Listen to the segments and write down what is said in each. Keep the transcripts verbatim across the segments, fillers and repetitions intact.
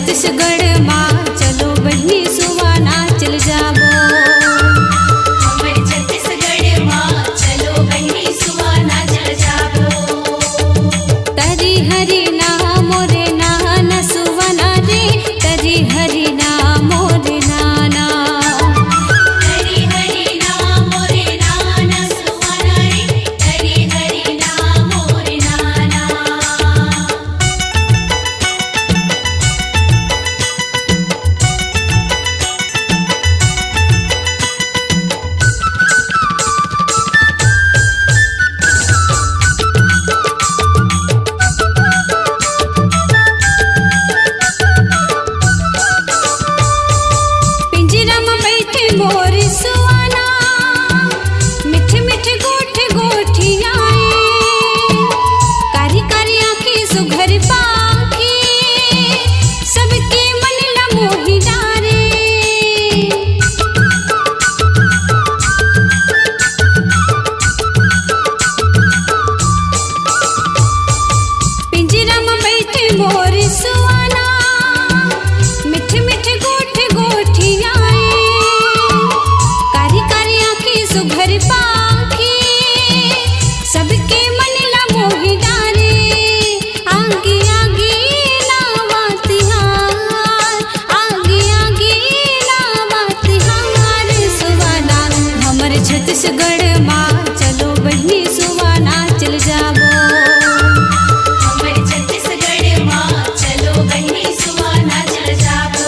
छत्तीसगढ़ मा चलो बहिनी सुवाना चल जाबो। हमर छत्तीसगढ़ मा चलो बहिनी सुवाना चल जाबो। तरी हरी ना मोरे नाना सुवाना रे, तरी हरी ना मोरे नाना। तरी हरी ना मोरे नाना सुवाना रे, तरी हरी ना मोरे नाना। पिंजरा म बइठे मोर सुवाना, मीठ मीठ गोठ गोठियाए। कारी कारी आँखी सुघर पाँखी, सबके मन ला मोहि डारे। पिंजरा म बइठे मोर सुवाना, मीठ मीठ गोठ गोठियाए। कारी कारी आँखी सुघर पाँखी, सबके मन ला मोहि डारे। आगी आगी लावा तिहार, आगी आगी लावा तिहार सुवाना। हमर छत्तीसगढ़ मा चलो बहिनी सुवाना चल जाबो। हमर छत्तीसगढ़ मा चलो बहिनी सुवाना चल जाबो।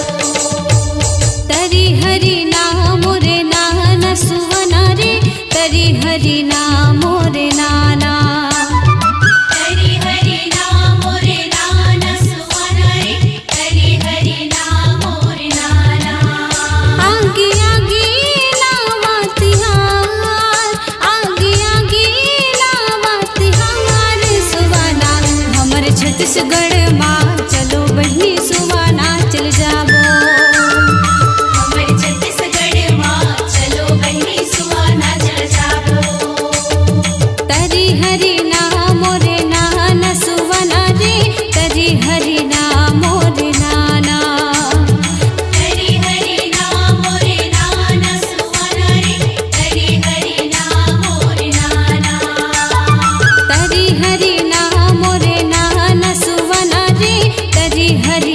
तरी हरी ना मोरे नाना सुवाना रे, तरी हरी ना मोरे नाना। तरी हरी ना मोरे नाना सुवाना रे, तरी हरी ना मोरे नाना। आगी आगी लावा तिहार, आगी आगी लावा तिहार सुवाना। हमर छत्तीसगढ़ मा चलो बहिनी सुवाना चल जाबो। हमर छत्तीसगढ़ मा चलो बहिनी सुवाना चल जाबो। तरी हरी ना मोरे नाना सुवाना रे, तरी हरी ना मोरे नाना। तरी हरी ना मोरे नाना सुवाना रे, तरी हरी ना मोरे नाना। तरी हरी ना मोरे नाना सुवाना रे, तरी हरी